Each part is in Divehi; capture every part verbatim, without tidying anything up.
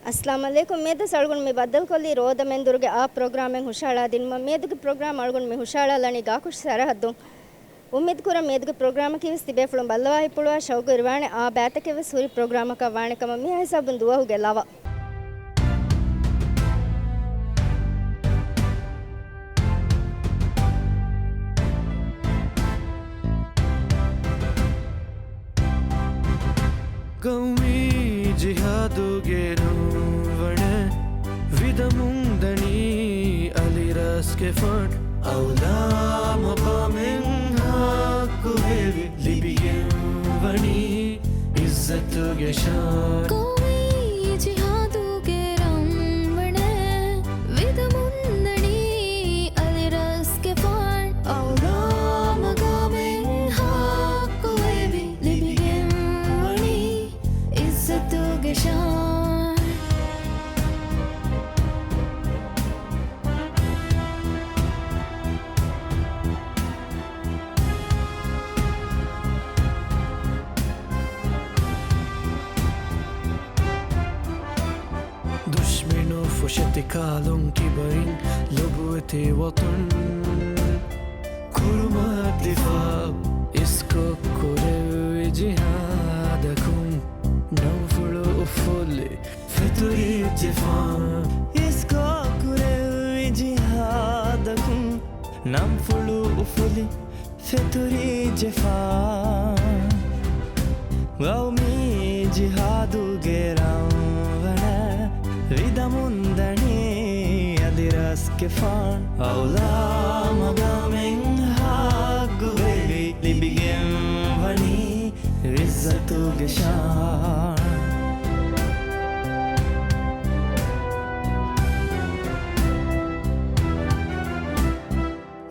އައްސަލާމު ޢަލައިކުމް. މިއަދު އަޅުގަނޑު މި ބައްދަލުކޮށްލީ ރޯދަ މެންދުރުގެ އާ ޕްރޮގްރާމެއް ހުށަހަޅާ ދިނުމަށް. މިއަދުގެ ޕްރޮގްރާމް އަޅުގަނޑު މި ހުށަހަޅާލަނީ ގާކުށި ސަރަހައްދުން. އުއްމީދު ކުރަން މިއަދުގެ ޕްރޮގްރާމަކީވެސް ތިބޭފުޅުން ބައްލަވާ ހިތްޕުޅުވާ ޝައުގުވެރިވާނެ އާ ބައިތަކެއްވެސް ހުރި ޕްރޮގްރާމަކަށް ވާނެ ކަމަށް. މިހާ ހިސާބުން ދުވަހުގެ ލަވަ. ގައުމީ ޖިހާދުގެ ރަނގަޅު ވަނަ ވިދަމުން ދަނީ އަލި ރަސްގެފާން. އައުލާ މަގާމެއް ހައްގުވެވި ލިބިގެން ވަނީ އިއްޒަތުގެ ޝާން. ގައުމީ ޖިހާދުގެ ރަނގަޅު ވަނަ ވިދަމުން ދަނީ އަލި ރަސްގެފާން. އައުލާ މަގާމެއް ހައްގުވެވި ލިބިގެން ވަނީ އިއްޒަތުގެ ޝާން. ދުޝްމަނު ފުށަތި ކާލުން ކިބައިން ލޮބުވެތި ވަޠަން ކުރުމަށް ދިފާއު އިސްކޮށް ކުރެއްވި ޖިހާދަކުން ނަންފުޅު އުފުލި ފެތުރިއްޖެފާން. އިސްކޮށް ކުރެއްވި ޖިހާދަކުން ނަންފުޅު އުފުލި ފެތުރިއްޖެފާން. ގައުމީ ޖިހާދުގެ ރަނގަޅު ވަނަ ވިދަމުން ދަނީ އަލި ރަސްގެފާން. އައުލާ މަގާމެއް ހައްގުވެވި ލިބިގެން ވަނީ އިއްޒަތުގެ ޝާން.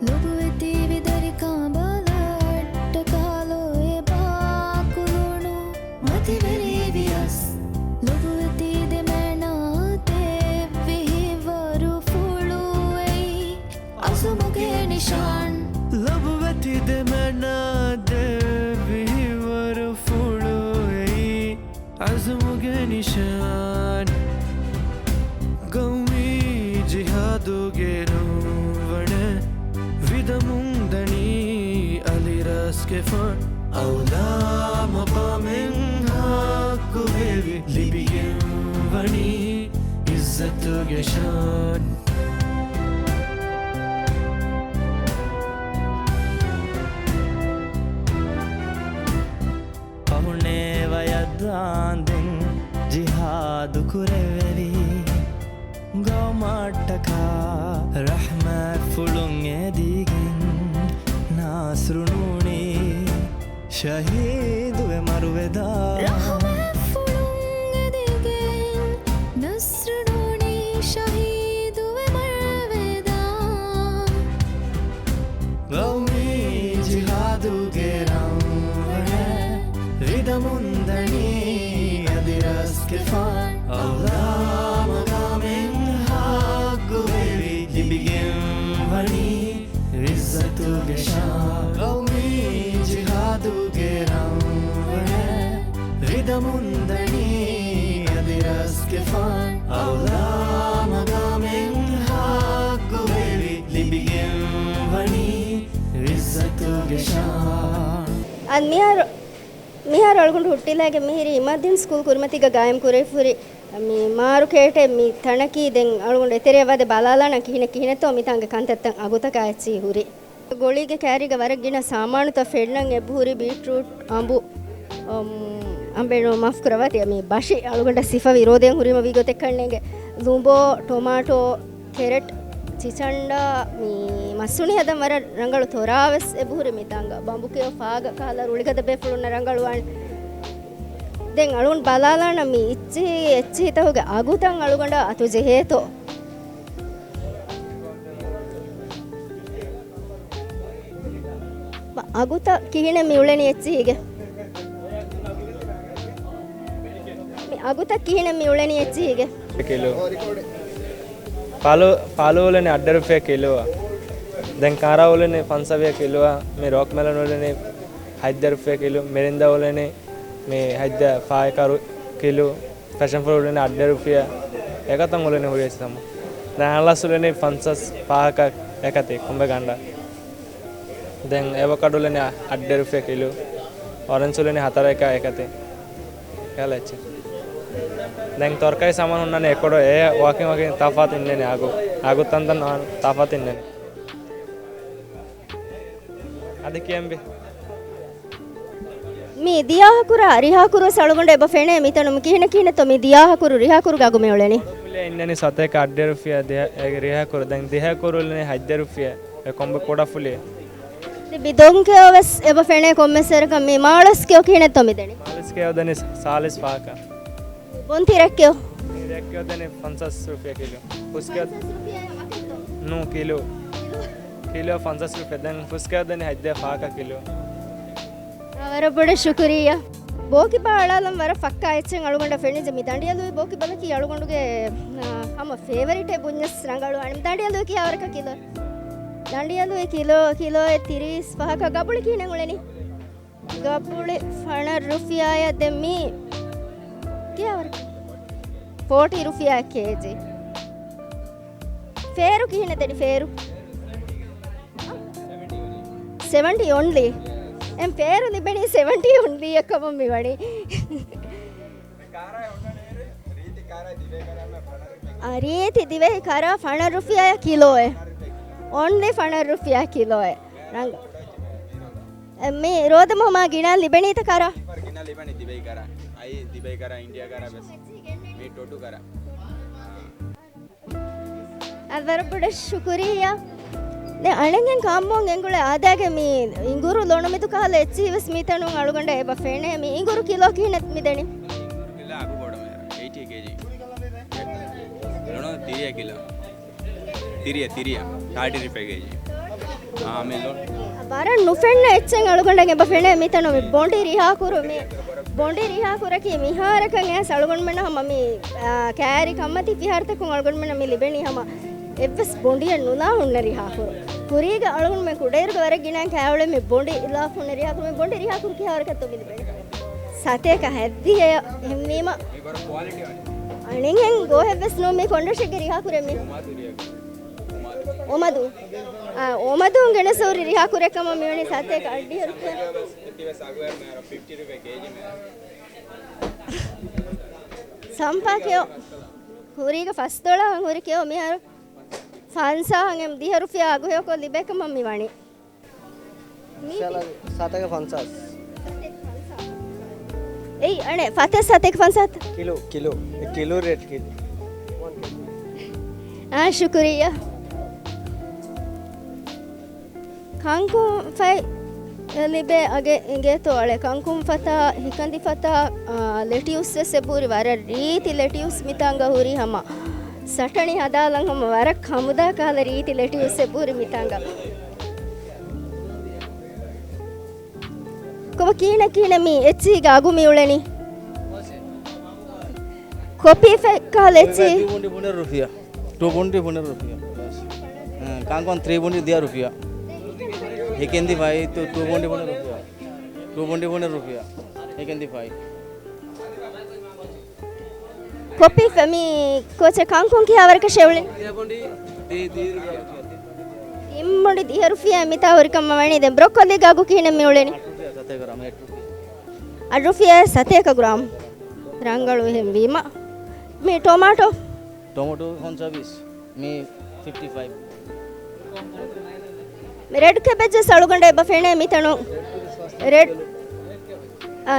ލޮބުވެތި ވިދަރިކަނބަލަށްޓަކާލޯ އެބާކުލުނު މަތިވެރި ވިޔަސް، ލޮބުވެތި ދެމެނަށް ދެއްވި ހިތްވަރު ފުޅު އެއީ އަޒުމުގެ ނިޝާން. ލޮބުވެތި ދެމެނަށް ދެއްވި ހިތްވަރު ފުޅު އެއީ އަޒުމުގެ ނިޝާން. ގައުމީ ޖިހާދުގެ ރަނގަޅު ވަނަ ވިދަމުން ދަނީ އަލި ރަސްގެފާން. އައުލާ މަގާމެއް ހައްގުވެވި ލިބިގެން ވަނީ އިއްޒަތުގެ ޝާން. ފަހުނޭ ވަޔަށްދާންދެން ޖިހާދު ކުރެވެވި. ގައުމަށްޓަކާ ރަޙްމަތްފުޅުން އެދިގެން ނަޞްރު ނޫނީ ޝަހީދުވެ މަރުވެދާ. ރަޙްމަތްފުޅުން އެދިގެން ނަޞްރު ނޫނީ ޝަހީދުވެ މަރުވެދާ. ގައުމީ ޖިހާދުގެ ރަނގަޅު ވަނަ ވިދަމުން ދަނީ އަލި ރަސްގެފާން. އައުލާ މަގާމެއް ހައްގުވެވި ލިބިގެން ވަނީ އިއްޒަތުގެ ޝާން. ގައުމީ ޖިހާދުގެ ރަނގަޅު ވަނަ ވިދަމުން ދަނީ އަލި ރަސްގެފާން. އައުލާ މަގާމެއް ހައްގުވެވި ލިބިގެން ވަނީ އިއްޒަތުގެ ޝާން. އަދި މިހާރު، މިހާރު އަޅުގަނޑު ހުއްޓިލާގެ މިހިރީ އިމާދީން ސްކޫލް ކުރިމަތީގަ ގާއިމް ކުރެވިފަހުރި މި މާރުކޭޓެއް މި ތަނަކީ. ދެން އަޅުގަނޑު އެތެރެއަށް ވަދެ ބަލާލާނަން ކިހިނެއް ކިހިނެއްތޯ މިތާނގެ ކަންތައްތައް އަގުތަކާ އެއްޗިހި ހުރީ. ގޮޅީގެ ކައިރީގަ ވަރަށް ގިނަ ސާމާނުތައް ފެންނަން އެބަހުރި ބީޓްރޫޓް، އަނބު، އަމް، އަނބެއް ނޫން މާފުކުރައްވާތި، މި ބަށި އަޅުގަނޑަށް ސިފަވި ރޯދައިން ހުރީމަ ވީގޮތެއް ކަންނޭނގެ. ލުނބޯ، ޓޮމާޓޯ، ކެރެޓް، ޗިޗަންޑާ، މި މަސް އުނި ހަދަން ވަރަށް ރަނގަޅު ތޮރާވެސް އެބަހުރި މިތާނގަ. ބަނބުކެޔޮ ފާގަ ކަހަލަ ރުޅިގަދަ ބޭފުޅުންނަށް ރަނގަޅުވާނެ. ދެން އަޅުގަނޑު ބަލާލާނަން މި އެއްޗިހި އެއްޗިހިތަކުގެ އަގުތައް އަޅުގަނޑަށް އަތުޖެހޭތޯ. އަގުތައް ކިހިނެއް މި އުޅެނީ އެއްޗިހީގެ؟ މި އަގުތައް ކިހިނެއް މި އުޅެނީ އެއްޗިހީގެ؟ ކިލޯ. ފާލޫ، ފާލޫ އުޅެނީ އަށްޑަ ރުފިޔާ ކިލޯއަށް. ދެން ކާރާ އުޅެނީ ފަންސަވީހަ ކިލޯއަށް. މި ރޯކް މެލަން އުޅެނީ ހަތްދަ ރުފިޔާ ކިލޯ. މިރިންދާ އުޅެނީ މި ހަތްދަ ފާއެކަ ރު-، ކިލޯ. ފެޝަން ފްރޫޓް އުޅެނީ އަށްޑަ ރުފިޔާ. އެގޮތަށް އުޅެނީ ހުރި އެއްޗިތަމަ. ދެން އަނަނާސް އުޅެނީ ފަންސާސް ފަހަކަށް އެކަތި ކޮނބެ ގަނޑަށް. ދެން އެވޮކަޑޯ އުޅެނީ އަ-، އަށްޑިހަ ރުފިޔާ ކިލޯ. އޮރެންޖް އުޅެނީ ހަތަރަކަށް އެކަތި. ކަލަ އެއްޗެއް. ދެން ތަރުކާރީ ސާމާނު ހުންނަނީ އެކޮޑޯ އެ ވަކިން ވަކިން ތަފާތު އިންނަނީ އަގު. އަގު ތަންތަން ތަފާތު އިންނަނީ. އަދި ކިޔަނބި. މި ދިޔާހަކުރާ ރިހާކުރު ސަޅުގަނޑު އެބަ ފެނޭ މިތަނު ކިހިނެއް ކިހިނެއްތޯ މި ދިޔާހަކުރު ރިހާކުރުގެ އަގު މި އުޅެނީ؟ ފުލޭ އިންނަނީ ސަތޭކަ އަށްޑިހަ ރުފިޔާ ދިހަ-، އެ ރިހާކުރު. ދެން ދިހަކުރު އުޅެނީ ހަތްދިހަ ރުފިޔާ. އެ ކޮނބެ ކުޑަ ފުލޭ. މި ދޮންކެޔޮ ވެސް އެބަ ފެނޭ ކޮންމެސް ވަރަކަށް މި މާޅޮސް ކެޔޮ ކިހިނެއްތޯ މި ދެނީ؟ މާޅޮސް ކެޔޮ ދެނީ ސާޅީސް ފަހަކަށް. ބޮންތި ރެއްކެޔޮ؟ ރެއްކެޔޮ ދެނީ ފަންސާސް ރުފިޔާ ކިލޯ. ހުސްކެޔޮ؟ ނޫ ކިލޯ. ކިލޯ ފަންސާސް ރުފިޔާ. ދެން ހުސްކެޔޮ ދެނީ ހަތްދިހަ ފަހަކަށް ކިލޯ. އާ، ވަރަށް ބޮޑަށް ޝުކުރިއްޔާ. ބޯކިބާ އަޅާލަން ވަރަށް ފައްކާ އެއްޗެއް އަޅުގަނޑަށް ފެނިއްޖެ. މި ދަނޑިއަލުވި ބޯކިބަލަކީ އަޅުގަނޑުގެ، އާ، ހަމަ ފޭވަރިޓެއް ބުންޏަސް ރަނގަޅު. އަން ދަނޑިއަލުވި ކިހާވަރަކަށް ކިލޯ؟ ދަނޑިއަލުވި ކިލޯ، ކިލޯއެއް ތިރީސް ފަހަކަށް. ގަބުޅި ކިހިނެއް އުޅެނީ؟ ގަބުޅި ފަނަރަ ރުފިޔާއަށް ދެން މީ ކިހާވަރަކަށް؟ ފޯޓީ ރުފިޔާ ކޭޖީ. ފޭރު ކިހިނެއް ދެނީ ފޭރު؟ ސެވެންޓީ އޮންލީ. އެން ފޭރު ލިބެނީ ސެވެންޓީ އޮންލީ އެއްކަމަށް މި ވަނީ. އާ، ރީތި ދިވެހި ކަރާ ފަނަރަ ރުފިޔާ ކިލޯއެއް. އޮންލީ ފަނަރަ ރުފިޔާ ކިލޯއެއް. ރަނގަ. އެ، މި ރޯދަމަހު މާ ގިނަ ލިބެނީތަ ކަރާ؟ ގިނަ ލިބެނީ ދިވެހި ކަރާ. އައި ދިވެހި ކަރާ، އިންޑިއާ ކަރާ ވެސް. މި ޓޮޓު ކަރާ. އަ، ވަރަށް ބޮޑަށް ޝުކުރިއްޔާ. ދެން އަނެއްހެން ކާންބޯން ގެންގުޅޭ އާދައިގެ މި އިނގުރު ލޮނުމިދު ކަހަލަ އެއްޗިހި ވެސް މިތަނުން އަޅުގަނޑަށް އެބަ ފެނޭ. މި އިނގުރު ކިލޯ ކިހިނެއް މި ދެނީ؟ އިނގުރު ކިލޯ އަގު ބޮޑު މޭރަ، އެއިޓީ ކޭޖީ. ލޮނު ތިރީސް ކިލޯ. ތިރީސް، ތިރީސް. ތާޓީ ރުފިޔާ ކޭޖީ. އާ، މި ލޮނު. ވަރަށް ނުފެންނަ އެއްޗެއް އަޅުގަނޑަށް އެބަ ފެނޭ މިތަނު މި ބޮނޑި ރިހާކުރު މި ބޮނޑި ރިހާކުރަކީ މިހާރަކަށް އެ އަޅުގަނޑުމެންނަށް ހަމަ މި، އާ، ކައިރި ކަންމަތީ ފިހާރަތަކުން އަޅުގަނޑުމެންނަށް މި ލިބެނީ ހަމަ އެއްވެސް ބޮނޑިއެއް ނުލާ ހުންނަ ރިހާކުރު. ކުރީގަ އަޅުގަނޑުމެން ކުޑައިރުގަ ވަރަށް ގިނައިން ކައިވެނި ބޮނޑި ލާ ހުންނަ ރިހާކުރު. މި ބޮނޑި ރިހާކުރު ކިހާވަރަކަށްތޯ މި ލިބެނީ؟ ސަތޭކަ ހަތްދިހަ އެހެންވީމަ. އަނެއްހެން ގޯހެއްވެސް ނޫން މި ކޮންޑޮށެއްގެ ރިހާކުރެއް މި. އޮމަދޫ. އާ، އޮމަދޫން ގެނެސް ހުރި ރިހާކުރެއް ކަމަށް މިވަނީ ސަތޭކަ އަށްޑިހަ ރުފިޔާ. ސަމްޕާ ކެޔޮ. ހުރީގަ ފަސްދޮޅަހަށް ހުރި ކެޔޮ މިހާރު ފަންސާހަށް އެމް ދިހަ ރުފިޔާ އަގުހެޔޮކޮށް ލިބޭ ކަމަށް މި ވަނީ. ސަތޭކަ ފަންސާސް. އެއް އަނެއް ފަތެ ސަތޭކަ ފަންސާސް. ކިލޯ، ކިލޯ. އެ ކިލޯ ރޭޓް ކިލޯ. އާ، ޝުކުރިއްޔާ. ކަންކުން ފަތް ލިބޭ އަގެއް އިނގޭތޯ އަޅެ. ކަންކުން ފަތާ، ހިކަނދި ފަތާ، އާ، ލެޓިއުސް ވެސް އެބަހުރި ވަރަށް ރީތި ލެޓިއުސް މިތާނގަ ހުރި ހަމަ. ސަޓަނި ހަދާލަން ހަމަ ވަރަށް ކަމުދާ ކަހަލަ ރީތި ލެޓިއުސް އެބަހުރި މިތާނގަ. ކޮބާ ކިހިނެއް ކިހިނެއް މި އެއްޗިހިގެ އަގު މި އުޅެނީ؟ ކޮޕީ ފެއްކާލެ އެއްޗިހި. ޓޫ ބުނޑި ބުނެ ރުފިޔާ. އަ، ކާންކޮން ތްރީ ބުނޑި ދިހަ ރުފިޔާ. ހިކެންދި ފައި ތު-، ޓޫ ބުނޑި ބުނެ ރުފިޔާ. ޓޫ ބުނޑި ބުނެ ރުފިޔާ. ހިކެންދި ފައި. ކޮޕީ ފެ-، މި ކޯޗެ ކަންކޮން ކިހާވަރަކަށެއް އުޅެނީ؟ ތިން ބުނޑި ދިހަ ރުފިޔާ މިތާ ހުރިކަމަށް ވަނީ. ދެން ބްރޮކޮލީގެ އަގު ކިހިނެއް މި އުޅެނީ؟ އަށް ރުފިޔާ ސަތޭކަ ގްރާމް. ރަނގަޅު އެހެން ވީމަ. މި ޓޮމާޓޯ؟ ޓޮމެޓޯ ފަންސާސް ވީސް، މީ ފިފްޓީ ފައިވް. މި ރެޑް ކެބެޖް ސަޅުގަނޑެއް އެބަ ފެނޭ މިތަނު. ރެޑް، އާ.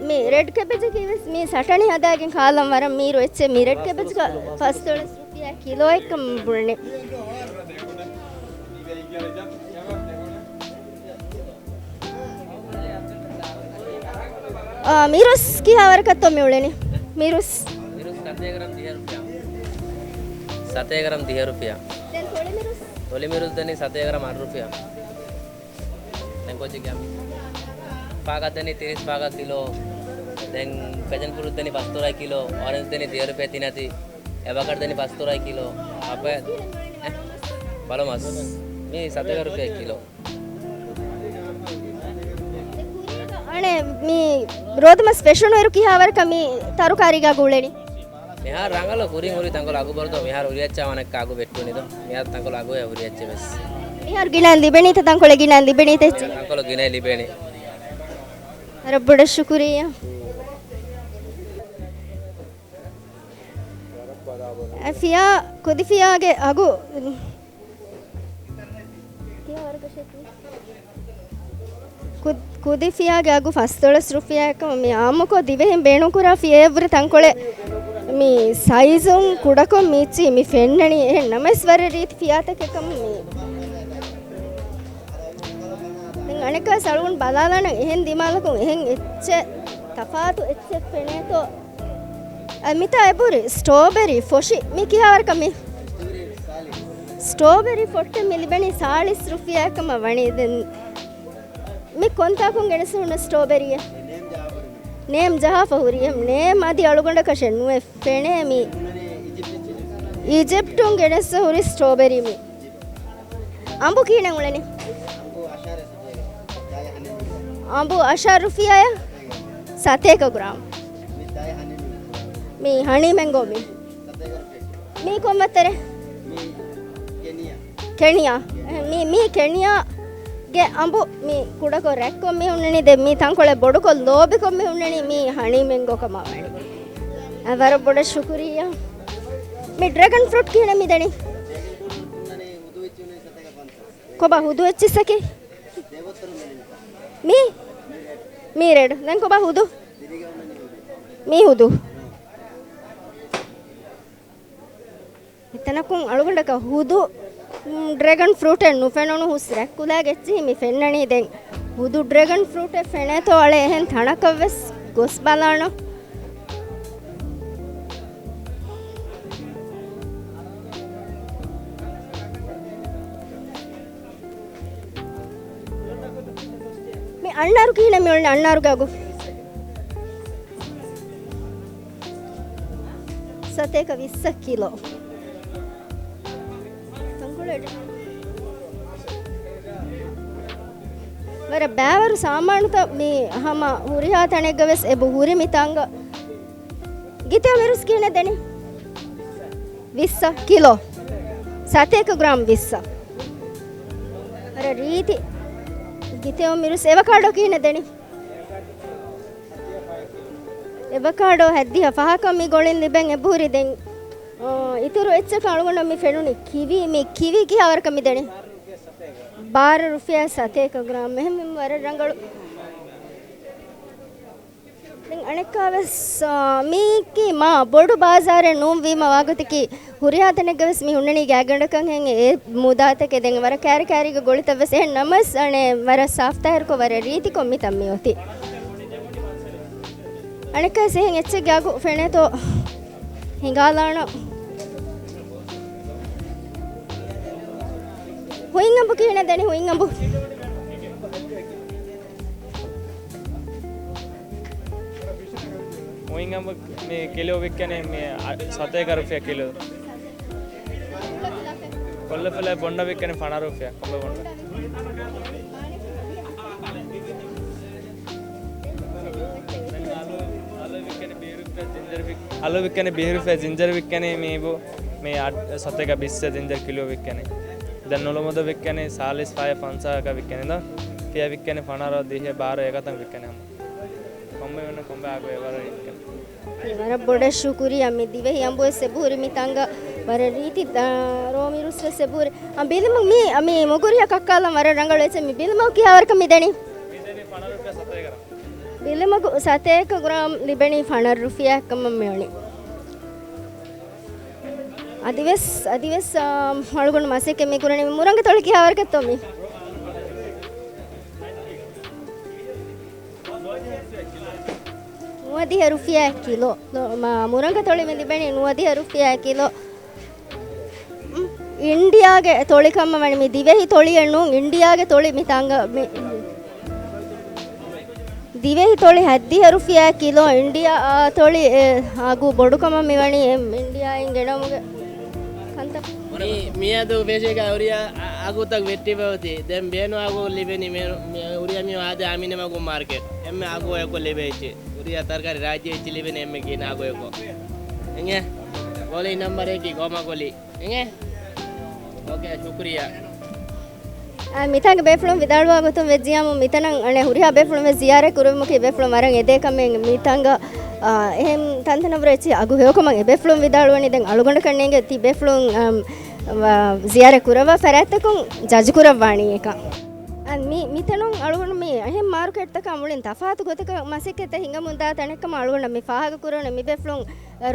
މި ރެޑް ކެބެޖަކީ ވެސް މީ ސަޓަނި ހަދާގެން ކާލަން ވަރަށް މީރު އެއްޗެއް. މި ރެޑް ކެބެޖްގަ ފަސްދޮޅަސް ރުފިޔާ ކިލޯއެއްކަން ބުނެ. އާ، މިރުސް ކިހާވަރަކަށްތޯ މި އުޅެނީ؟ މިރުސް. މިރުސް ސަތޭކަ ގްރާމް ދިހަ ރުފިޔާ. ސަތޭކަ ގްރާމް ދިހަ ރުފިޔާ. ދެން ތޮޅި މިރުސް؟ ތޮޅި މިރުސް ދެނީ ސަތޭކަ ގްރާމް އަށް ރުފިޔާ. ދެން ކޯޗެއް ކިޔަން. ފާކަށް ދެނީ ތިރީސް ފާކަށް ކިލޯ. ދެން ފެޖަން ފުރޫޓް ދެނީ ފަސްދޮޅައި ކިލޯ. އޮރެންޖް ދެނީ ދިހަ ރުފިޔާ ތިނަތި. އެވަކަޑު ދެނީ ފަސްދޮޅައި ކިލޯ. އަޕެ-، ބަލަމަސް. މީ ސަތޭކަ ރުފިޔާ ކިލޯ. އަނެއް މި ރޯދަމަސް ފެށުނުއިރު ކިހާވަރަކަށް މި ތަރުކާރީގަ ގުޅެނީ؟ މިހާރު ރަނގަޅު ކުރިން ހުރި ތަންކޮޅެއް އަގު ބޮޑުތޯ މިހާރު ހުރި އެއްޗާ ވަނައްކާ އަގު ވެއްޓުނީ ދޯ. މިހާރު ތަންކޮޅެއް އަގު ހުރި އެއްޗެއް ވެސް. މިހާރު ގިނައިން ލިބެނީތަ ތަންކޮޅެއް ގިނައިން ލިބެނީތަ އެއްޗެއް؟ ތަންކޮޅު ގިނައިން ލިބޭނީ. ވަރަށް ބޮޑަށް ޝުކުރިއްޔާ. އެ ފިޔާ، ކުދި ފިޔާގެ އަގު، ކު-، ކުދި ފިޔާގެ އަގު ފަސްދޮޅަސް ރުފިޔާއެއްކަމަށް މި އާއްމުކޮށް ދިވެހިން ބޭނުންކުރާ ފިޔައެއްވުރެ ތަންކޮޅެއް މި ސައިޒުން ކުޑަކޮށް މިއްޗީ މި ފެންނަނީ. އެހެން ނަމަވެސް ވަރަށް ރީތި ފިޔާތަކެއްކަމަށް މި ދެން އަނެއްކާ ސަޅުގުން ބަލާލާނަން އެހެން ދިމާލަކުން އެހެން އެއްޗެއް ތަފާތު އެއްޗެއް ފެނޭތޯ. އަ، މިތާ އެބުރި ސްޓްރޯބެރީ ފޮށި މި ކިހާވަރަކަށް މި؟ ސްޓްރޯބެރީ ފޮށްޓެއް މި ލިބެނީ ސާޅީސް ރުފިޔާއެއްކަމަށް ވަނީ. ދެން މި ކޮންތާކުން ގެނެސް ހުންނަ ސްޓްރޯބެރީއެއް؟ ނޭމް ޖަހާފަ ހުރި. ނޭމް އަދި އަޅުގަނޑަކަށެއް ނުވެ ފެނޭ މި. އީޖިޕްޓުން ގެނެސް ހުރި ސްޓްރޯބެރީ މި. އަނބު ކިހިނެއް އުޅެނީ؟ އަނބު އަށާރަ ރުފިޔާއަށް ސަތޭކަ ގްރާމް. މި ހަނީ މެންގޯ މި. މީ ކޮން ވައްތަރެއް؟ ކެނިޔާ. މީ، މީ ކެނިޔާގެ އަނބު މި ކުޑަކޮށް ރަތްކޮށް މި ހުންނަނީ. ދެން މީ ތަންކޮޅެއް ބޮޑުކޮށް ލޯބިކޮށް މި ހުންނަނީ މީ ހަނީ މެންގޯ ކަމަށް ވަނީ. އަ، ވަރަށް ބޮޑަށް ޝުކުރިއްޔާ. މި ޑްރެގަން ފްރޫޓް ކިހިނެއް މި ދެނީ؟ ކޮބާ ހުދު އެއްޗިއްސަކީ؟ މީ؟ މީ ރެޑް. ދެން ކޮބާ ހުދު؟ މީ ހުދު. އެތަނަކުން އަޅުގަނޑަކަށް ހުދު، މް، ޑްރެގަން ފްރޫޓެއް ނުފެނުނު ހުސް ރަތްކުލައިގެ އެއްޗިހި މި ފެންނަނީ. ދެން ހުދު ޑްރެގަން ފްރޫޓެއް ފެނޭތޯ އަޅެ އެހެން ތަނަކަށް ވެސް ގޮސް ބަލާނަން. މި އަންނާރު ކިހިނެއް މި އުޅެނީ އަންނާރުގެ އަގު؟ ސަތޭކަ ވިއްސަ ކިލޯ. ތަންކޮޅެއް ވަރަށް ބައިވަރު ސާމާނުތައް މި ހަމަ ހުރިހާ ތަނެއްގަ ވެސް އެބަ ހުރި މި ތަންގަ. ގިތެޔޮ މިރުސް ކިހިނެއް ދެނީ؟ ވިއްސަ ކިލޯ. ސަތޭކަ ގްރާމް ވިއްސަ. ވަރަށް ރީތި ގިތެޔޮ މިރުސް. އެވަކާޑޯ ކިހިނެއް ދެނީ؟ އެވަކާޑޯ ހައްދިހަ ފަހަކަށް މި ގޮޅިން ލިބެން އެބަހުރި. ދެން، އާ، އިތުރު އެއްޗަކަށް އަޅުގަނޑަށް މި ފެނުނީ ކިވީ. މި ކިވީ ކިހާވަރަކަށް މި ދެނީ؟ ބާރަ ރުފިޔާ ސަތޭކަ ގްރާމް. އެހެން ވަރަށް ރަނގަޅު. ދެން އަނެއްކާވެސް، އާ، މީކީ މާ ބޮޑު ބާޒާރެއް ނޫން ވީމަ ވާގޮތަކީ، ހުރިހާ ތަނެއްގަވެސް މި ހުންނަނީ ގާތްގަނޑަކަށް ހެން އެ މުދާތަކެއް. ދެން ވަރަށް ކައިރި ކައިރީގަ ގޮޅިތައްވެސް އެހެން ނަމަވެސް އަނެއް ވަރަށް ސާފްތާހިރުކޮށް ވަރަށް ރީތިކޮށް މިތަން މި އޮތީ. އަނެއްކާވެސް އެހެން އެއްޗެއްގެ އަގު ފެނޭތޯ ހިނގާލާނަން. ހުއިން އަނބު ކިހިނެއް ދެނީ ހުއިން އަނބު؟ ހުއިން އަނބު މި ކިލޯ ވިއްކަނީ މި އަ-، ސަތޭކަ ރުފިޔާ ކިލޯ. ކޮއްލަފުޅާ ބޮންޑަ ވިއްކަނީ ފަނަރަ ރުފިޔާ ކޮއްލަ ބޮންޑަ. އަލު ވިއްކަނީ ބީރުފެ ޖިންޖަރ ވިއްކަނީ މީބު މި އަ-، ސަތޭކަ ބިއްސަ ޖިންޖަރ ކިލޯ ވިއްކަނީ. ދެން ނުލުމަދު ވިއްކަނީ ސާޅީސް ފަހެއް ފަންސާހަކަށް ވިއްކަނީ ދޯ. ފިޔަ ވިއްކަނީ ފަނަރަ ދިހަ ބާރަ އެގޮތަށް ވިއްކަނީ ހަމަ. ކޮންމެ ވަންނަ ކޮންމެ އަގު އެވަރަށް ވިއްކަނީ. ވަރަށް ބޮޑަށް ޝުކުރިއްޔާ. މި ދިވެހި އަނބުވެސް އެބަހުރި މި ތަންގަ ވަރަށް ރީތި، އާ، ރޯ މިރުސްވެސް އެބަހުރި. އާ، ބިލިމަގު މީ، މީ މުގުރިހަ ކައްކާލަން ވަރަށް ރަނގަޅު އެއްޗެއް. މި ބިލިމަގު ކިހާވަރަކަށް މި ދެނީ؟ މި ދެނީ ފަނަރަ ރުފިޔާ ސަތޭކަ ގްރާމް. ބިލިމަގު ސަތޭކަ ގްރާމް ލިބެނީ ފަނަރަ ރުފިޔާއެއްކަމަށް މިވަނީ. އަދިވެސް، އަދިވެސް، އާ، އަޅުގަނޑު މަސައްކަތް މި ކުރަނީ. މި މުރަނގަތޮޅި ކިހާވަރަކަށްތޯ މީ؟ ނުވަދިހަ ރުފިޔާ ކިލޯ. ލޯ-، މާ، މުރަނގަތޮޅި މި ލިބެނީ ނުވަދިހަ ރުފިޔާ ކިލޯ. އިންޑިއާގެ ތޮޅިކަމަށް ވަނީ މި ދިވެހި ތޮޅިއެއް ނޫން، އިންޑިއާގެ ތޮޅި މި ތަނގަ-، މި، ދިވެހި ތޮޅި ހައްދިހަ ރުފިޔާ ކިލޯ، އިންޑިއާ، އާ، ތޮޅި، އެ، އަގު ބޮޑުކަމަށް މިވަނީ އެ، އިންޑިއާއިން ގެނަމުގެ. މި-، މިއަދު ފެށިގަ ހުރިހާ އަ-، އަގުތައް ވެއްޓިފަ އޮތީ. ދެން ބޭނުން އަގު ލިބެނީ މި-، މި-، ހުރިހާ މި އާދެ އަމިނަމަގު މާރކެޓް. އެންމެ އަގު އެކޮށް ލިބޭ އެއްޗެއް. ހުރިހާ ތަރުކާރި ރާއްޖެ އެއްޗެއް ލިބެނީ އެންމެ ގިނަ އަގު އެކޮށް. އެނގޭ؟ ގޯލީ ނަމްބަރަކީ ގޯމަގޮލީ. އެނގޭ؟ އޯކޭ، ޝުކުރިއްޔާ. އާ، މިތާނގަ ބޭފުޅުން ވިދާޅުވާ ގޮތުން ވެއްޖިޔާމު، މިތަނަށް އަނެއް ހުރިހާ ބޭފުޅުން ވެސް ޒިޔާރަތް ކުރެވުމަކީ ބޭފުޅުން ވަރަށް އެދޭ ކަމެއް. މިތާނގަ، އާ، އެހެން ތަންތަނަށް ވުރެ އެއްޗިހި އަގު ހެޔޮކަމަށް އެ ބޭފުޅުން ވިދާޅުވަނީ. ދެން އަޅުގަނޑަކަށް ނޭނގެ ތި ބޭފުޅުން، އާ، ވަ-، ޒިޔާރަތް ކުރައްވާ ފަރާތްތަކުން ޖަޖު ކުރައްވާނީ އެކަން. އާ، މި-، މިތަނުން އަޅުގަނޑު މި އެހެން މާރުކެޓްތަކާ މުޅިން ތަފާތު ގޮތަކަށް މަސައްކަތްތައް ހިނގަމުންދާ ތަނެއްކަމަށް އަޅުގަނޑަށް މި ފާހަގަ ކުރެވުނީ. މި ބޭފުޅުން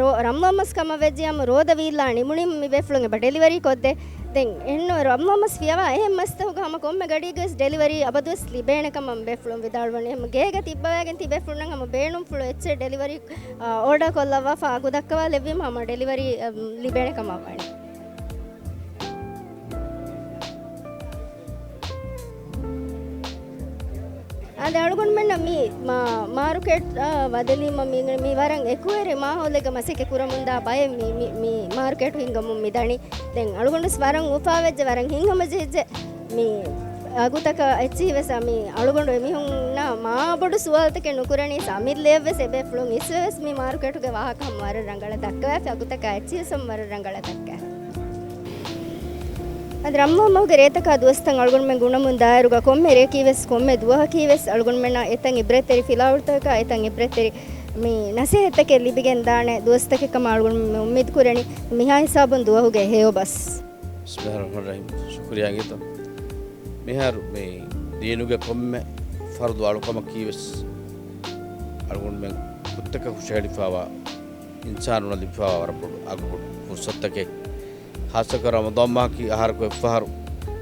ރޯ-، ރަމަޟާން މަސް ކަމަށް ވެއްޖިޔާމު ރޯދަ ވީއްލާ ނިމުނީމަ މި ބޭފުޅުން އެބަ ޑެލިވަރީ ކޮށްދޭ. ދެން އެހެންނު ރަމަޟާން މަސް ފިޔަވާ އެހެން މަސްތަކުގަ ހަމަ ކޮންމެ ގަޑީގަވެސް ޑެލިވަރީ އަބަދުވެސް ލިބޭނެ ކަމަށް ބޭފުޅުން ވިދާޅުވަނީ. ހަމަ ގޭގަ ތިއްބަވައިގެން ތި ބޭފުޅުންނަށް ހަމަ ބޭނުންފުޅު އެއްޗެއް ޑެލިވަރީ، އާ، އޯޑާ ކޮށްލައްވާފަ އަގު ދައްކަވާލެއްވީމަ ހަމަ ޑެލިވަރީ، އަ، ލިބޭނެ ކަމަށް ވަނީ. އާދެ، އަޅުގަނޑުމެންނަށް މި މާ-، މާރުކެޓް، އާ، ވަދެލީމަ މި، މި ވަރަށް އެކުވެރި މާހައުލެއްގަ މަސައްކަތް ކުރަމުންދާ ބައެއް މި، މި، މި މާރުކެޓު ހިންގަމުން މި ދަނީ. ދެން އަޅުގަނޑުވެސް ވަރަށް އުފާވެއްޖެ، ވަރަށް ހިތްހަމަޖެހިއްޖެ. މި އަގުތަކަށް އެއްޗިހިވެސް މި އަޅުގަނޑު އެމީހުންނާ މާ ބޮޑު ސުވާލުތަކެއް ނުކުރަނީސް އަމިއްލައަށްވެސް އެބޭފުޅުން އިސްވެވެސް މި މާރުކެޓުގެ ވާހަކަ ހަމަ ވަރަށް ރަނގަޅަށް ދައްކަވާފި. އަގުތަކާ އެއްޗިހިވެސް ހަމަ ވަރަށް ރަނގަޅަށް ދައްކާ. އަދި ރަމަޟާން މަހުގެ ރޭތަކާ ދުވަސްތައް އަޅުގަނޑުމެން ގުނަމުން ދާއިރުގަ ކޮންމެ ރެޔަކީވެސް ކޮންމެ ދުވަހަކީވެސް އަޅުގަނޑުމެންނަށް އެތައް އިބްރަތްތެރި ފިލާވަޅުތަކަކާ އެތައް އިބްރަތްތެރި މި ނަސޭހަތްތަކެއް ލިބިގެން ދާނެ ދުވަސްތަކެއް ކަމަށް އަޅުގަނޑުމެން އުއްމީދު ކުރަނީ. މިހާ ހިސާބުން ދުވަހުގެ ހެޔޮ ބަސް. ބިސްމިއްލާހިއްރަޙްމާނިއްރަޙީމް. ޝުކުރިއްޔާ އިނގޭތޯ. މިހާރު މި ދީނުގެ ކޮންމެ ފަރުޟު އަޅުކަމަކީވެސް އަޅުގަނޑުމެން ހުއްދަކަށް ހުށަހެޅިފައިވާ އިންސާނުންނަށް ލިބިފައިވާ ވަރަށް ބޮޑު އަގުބޮޑު ފުރުޞަތުތަކެއް. ޚާއްޞަކޮށް ރަމަޟާން މަހަކީ އަހަރަކު އެއްފަހަރު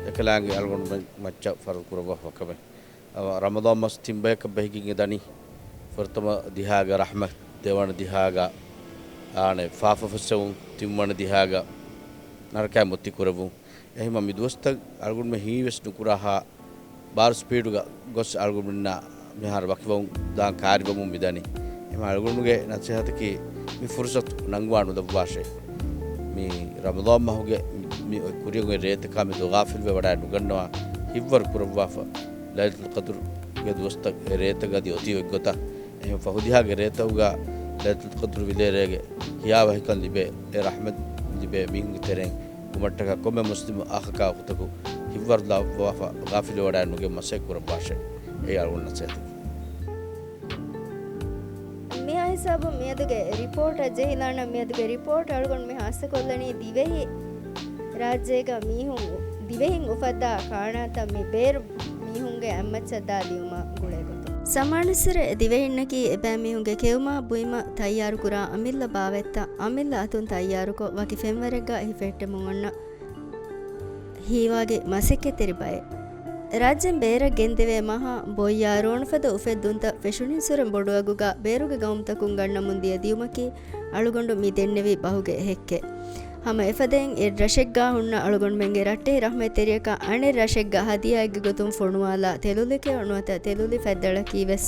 އެކަލާނގެ އަޅުގަނޑުމެން މައްޗަށް ފަރުޟު ކުރައްވާފަ ކަމެއް. އަވަ ރަމަޟާން މަސް ތިން ބަޔަކަށް ބެހިގެން އެ ދަނީ. ފުރަތަމަ ދިހާގަ ރަޙްމަތް، ދެވަނަ ދިހާގަ އާނެ ފާފަ ފައްސެވުން، ތިންވަނަ ދިހާގަ ނަރަކައިން މުއްތި ކުރެވުން. އެހެންމަ މި ދުވަސްތައް އަޅުގަނޑުމެން ހީވެސް ނުކުރާހާ ބާރު ސްޕީޑުގަ ގޮސް އަޅުގަނޑުމެންނާ މިހާރު ވަކިވަމުން ދާން ކާރިވަމުން މިދަނީ. އެހެންމަ އަޅުގަނޑުގެ ނަސޭހަތަކީ މި ފުރުޞަތު ނަންގަވާ ނުލައްވާށޭ. މި ރަމަޟާން މަހުގެ މި އޮތް ކުރިއަށް އޮތް ރޭތަކާ މި ދޮގާފިލްވެ ވަޑައި ނުގަންނަވާ ހިތްވަރު ކުރައްވާފަ. ލައިލަތުލް ޤަދުރުގެ ދުވަސްތައް އެ ރޭތައް އަދި އޮތީ އޮތްގޮތަށް. އެހެން ފަހު ދިހާގެ ރޭތައުގަ ލައިލަތުލް ޤަދުރު ވިލޭރޭގެ ހިޔާވަހިކަން ލިބޭ، އެ ރަޙްމަތް ލިބޭ މީހުންގެ ތެރެއިން ކުމަށްޓަކާ ކޮންމެ މުސްލިމް އަޚަކާ އުޚުތަކު ހިތްވަރު ލައްވާފަ ޣާފިލު ވަޑައި ނުގެން މަސައްކަތް ކުރައްވާށޭ. އެއީ އަޅުގަނޑު ނަސޭހަތަކީ. މިހާ ހިސާބުން މިއަދުގެ ރިޕޯޓަށް ޖެހިލާނަން. މިއަދުގެ ރިޕޯޓް އަޅުގަނޑު މި ހާއްސަކޮށްލަނީ ދިވެހި ރާއްޖޭގަ މީހުން ދިވެހިން އުފައްދާ ކާނާތައް މި ބޭރު މީހުންގެ އަތްމައްޗަށް ދާ ލިޔުމާ ގުޅޭ ގޮތުން. ސަމާނުއްސުރެ ދިވެހިންނަކީ އެބައިމީހުންގެ ކެއުމާ ބުއިމަށް ތައްޔާރުކުރާ އަމިއްލަ ބާވަތްތައް އަމިއްލަ އަތުން ތައްޔާރުކޮށް ވަކި ފެންވަރެއްގަ އެހިފެއްޓެމުން އޮންނަ ހީވާގި މަސައްކަތްތެރި ބައެއް. ރާއްޖޭން ބޭރަށް ގެންދެވޭ މަހާ، ބޮއްޔާ، ރޯނުފަދަ އުފެއްދުންތައް ފެށުނީއްސުރެން ބޮޑު އަގުގަ ބޭރުގެ ގައުމުތަކުން ގަންނަމުން ދިޔަ ދިޔުމަކީ އަޅުގަނޑު މި ދެންނެވި ބަހުގެ ހެއްކެއް. ހަމަ އެފަދައިން އެއްރަށެއްގަ ހުންނަ އަޅުގަނޑުމެންގެ ރައްޓެހި ރަޙްމަތްތެރިޔަކަށް އަނެއް ރަށެއްގަ ހަދިޔާއެއްގެ ގޮތުން ފޮނުވާލާ ތެލުލިކެއް ނުވަތަ ތެލުލި ފަތްދަޅަކީވެސް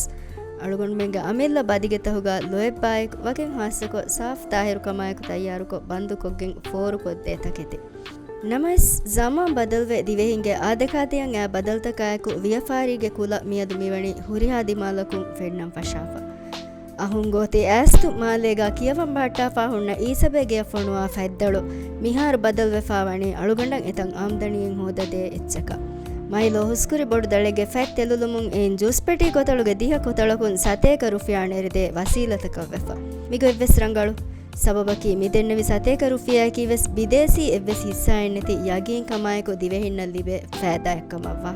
އަޅުގަނޑުމެންގެ އަމިއްލަ ބަދިގެތަހުގަ ލޯތްބާއެކު ވަކިން ހާއްސަކޮށް ސާފު ތާހިރުކަމާއެކު ތައްޔާރުކޮށް ބަންދުކޮށްގެން ފޯރުކޮށްދޭ ތަކެތި. ނަމަވެސް، ޒަމާން ބަދަލުވެ، ދިވެހިންގެ އާދަކާދަޔަށް އައި ބަދަލުތަކާއެކު، ވިޔަފާރީގެ ކުލަ މިއަދު މިވަނީ ހުރިހާ ދިމާލަކުން ފެންނަން ފަށާފަ. އަހުން ގޯތި އައިސްތު މާލޭގަ ކިޔަވަން ބަހައްޓާފަ ހުންނަ އީސަބޭ ގެޔަށް ފޮނުވާ ފަތްދަޅު މިހާރު ބަދަލުވެފަ ވަނީ އަޅުގަނޑަށް އެތައް އާމްދަނީއެއް ހޯދަދޭ އެއްޗަކަށް. މައިލޯ ހުސްކުރި ބޮޑު ދަޅެއްގެ ފަތް ތެލުލުމުން އެއިން ޖޫސްޕެޓީ ކޮތަޅުގެ ދިހަ ކޮތަޅަކުން ސަތޭކަ ރުފިޔާ ނެރެދޭ ވަސީލަތަކަށްވެފަ. މިގޮތްވެސް ރަނގަޅު. ސަބަބަކީ މިދެންނެވި ސަތޭކަ ރުފިޔާއަކީވެސް ބިދޭސީ އެއްވެސް ހިއްސާއެއްނެތި ޔަގީންކަމާއެކު ދިވެހިންނަށް ލިބޭ ފައިދާއެއްކަމަށްވާ.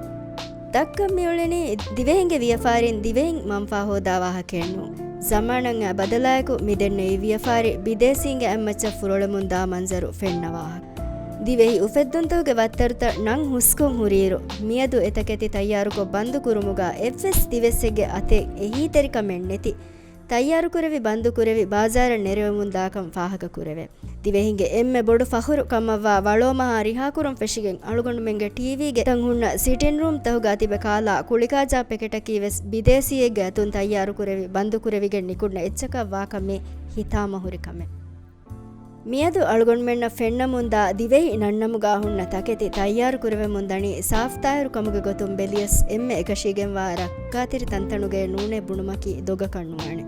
ދައްކަން މިއުޅެނީ ދިވެހިންގެ ވިޔަފާރިން ދިވެހިން މަންފާ ހޯދާ ވާހަކައެއްނޫން. ޒަމާނަށް އައި ބަދަލާއެކު މިދެންނެވި ވިޔަފާރި ބިދޭސީންގެ އަތްމައްޗަށް ފުރޮޅެމުން ދާ މަންޒަރު ފެންނަ ވާހަކަ. ދިވެހި އުފެއްދުންތަކުގެ ވައްތަރުތައް ނަން ހުސްކޮށް ހުރިއިރު، މިއަދު އެތަކެތި ތައްޔާރުކޮށް ބަންދު ކުރުމުގަ އެއްވެސް ދިވެއްސެއްގެ އަތެއް އެހީތެރިކަމެއް ނެތި، ތައްޔާރުކުރެވި ބަންދުކުރެވި ބާޒާރަށް ނެރެވެމުން ދާކަން ފާހަގަކުރެވޭ. ދިވެހިންގެ އެންމެ ބޮޑު ފަޚުރު ކަމަށްވާ ވަޅޯ މަހާ ރިހާކުރުން ފެށިގެން އަޅުގަނޑުމެންގެ ޓީވީގެ ތަން ހުންނަ ސިޓިންރޫމްތަހުގަ ތިބެ ކާލާ ކުޅިކާޖާ ޕެކެޓަކީވެސް ބިދޭސީއެއްގެ އަތުން ތައްޔާރުކުރެވި ބަންދުކުރެވިގެން ނިކުންނަ އެއްޗަކަށް ވާކަމީ ހިތާމަހުރި ކަމެއް. މިއަދު އަޅުގަނޑުމެންނަށް ފެންނަމުންދާ ދިވެހި ނަންނަމުގާ ހުންނަ ތަކެތި ތައްޔާރު ކުރެވެމުން ދަނީ ސާފުތާހިރު ކަމުގެ ގޮތުން ބެލިޔަސް އެންމެ އެކަށީގެންވާ ރައްކާތެރި ތަންތަނުގައެއް ނޫނޭ ބުނުމަކީ ދޮގަކަށް ނުވާނެ.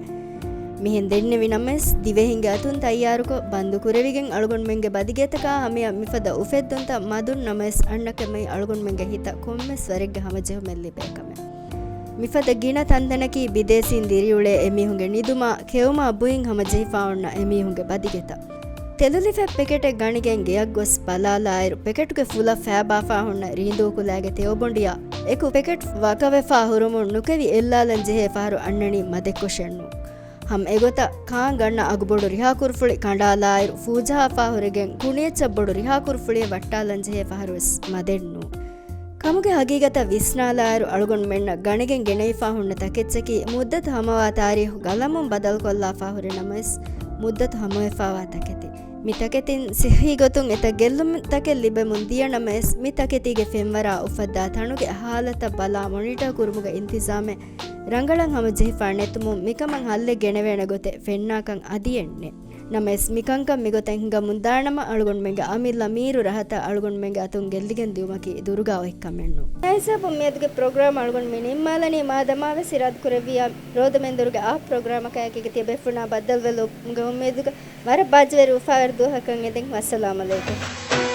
މިހެން ދެންނެވި ނަމަވެސް، ދިވެހިންގެ އަތުން ތައްޔާރުކޮށް، ބަންދު ކުރެވިގެން އަޅުގަނޑުމެންގެ ބަދިގެތަކާ ހަމަޔަށް މިފަދަ އުފެއްދުންތައް މަދުން ނަމަވެސް، އަންނަ ކަމަށް އަޅުގަނޑުމެންގެ ހިތަށް ކޮންމެސް ވަރެއްގެ ހަމަޖެހުމެއް ލިބޭ ކަމެއް. މިފަދަ ގިނަ ތަންތަނަކީ ބިދޭސީން ދިރިއުޅޭ އެމީހުންގެ ނިދުމާ، ކެއުމާ ބުއިން ހަމަޖެހިފާ އޮންނަ އެމީހުންގެ ބަދިގެތައް. ތެލުލިފެ ޕެކެޓެއް ގަނެގެން ގެޔަށް ގޮސް ބަލާލާއިރު، ޕެކެޓުގެ ފުލަށް ފައިބާފާ ހުންނަ ރީނދޫކުލައިގެ ތެޔޮބޮނޑިއާ އެކު ޕެކެޓް ވަކަވެފާ ހުރުމުން ނުކެވި އެއްލާލަން ޖެހޭ ފަހަރު އަންނަނީ މަދެއްކޮށެއްނޫ. ހަމަ އެގޮތަށް ކާން ގަންނަ އަގުބޮޑު ރިހާކުރުފުޅި ކަނޑާލާއިރު، ފޫޖަހާފާ ހުރެގެން ކުނިއެއްޗަށް ބޮޑު ރިހާކުރުފުޅިއެއް ވައްޓާލަން ޖެހޭ ފަހަރުވެސް މަދެއްނޫ. ކަމުގެ ހަގީގަތަށް ވިސްނާލާއިރު، އަޅުގަނޑުމެންނަށް ގަނެގެން ގެނައިފާ ހުންނަ ތަކެއްޗަކީ، މުއްދަތު ހަމަވާ ތާރީހު ގަލަމުން ބަދަލުކޮށްލާފާ ހުރި ނަމަވެސް، މުއްދަތު ހަމަވެފާވާ ތަކެތި. މި ތަކެތިން ސިއްހީ ގޮތުން އެތައް ގެއްލުމުތަކެއް ލިބެމުން ދިޔަ ނަމަވެސް، މި ތަކެތީގެ ފެންވަރާ އުފައްދާ ތަނުގެ ހާލަތަށް ބަލާ މޮނިޓާ ކުރުމުގެ އިންތިޒާމެއް ރަނގަޅަށް ހަމަޖެހިފާ ނެތުމުން މިކަމަށް ހައްލެއް ގެނެވޭނެ ގޮތެއް ފެންނާކަން އަދި އެންނެ. ނަމަވެސް، މިކަންކަން މިގޮތަށް ހިނގަމުންދާނަމަ، އަޅުގަނޑުމެންގެ އަމިއްލަ މީރު ރަހަތަށް އަޅުގަނޑުމެންގެ އަތުން ގެއްލިގެން ދިއުމަކީ ދުރުގާ އޮތްކަމެއްނޫ. އެހިސާބުން މިއަދުގެ ޕްރޮގްރާމް އަޅުގަނޑުމެން ނިންމާލަނީ. މާ ދަމާވެސް އިރާދަކުރެއްވިއްޔާ، ރޯދަމެންދުރުގެ އާ ޕްރޮގްރާމަކާއެކީގަ ތިޔަބޭފުޅުންނާ ބައްދަލުވެލުމުގެ އުއްމީދުގަ ވަރަށް ބާއްޖަވެރި އުފާވެރި ދުވަހަކަށް އެދެން. ވައްސަލާމް އަލައިކުމް.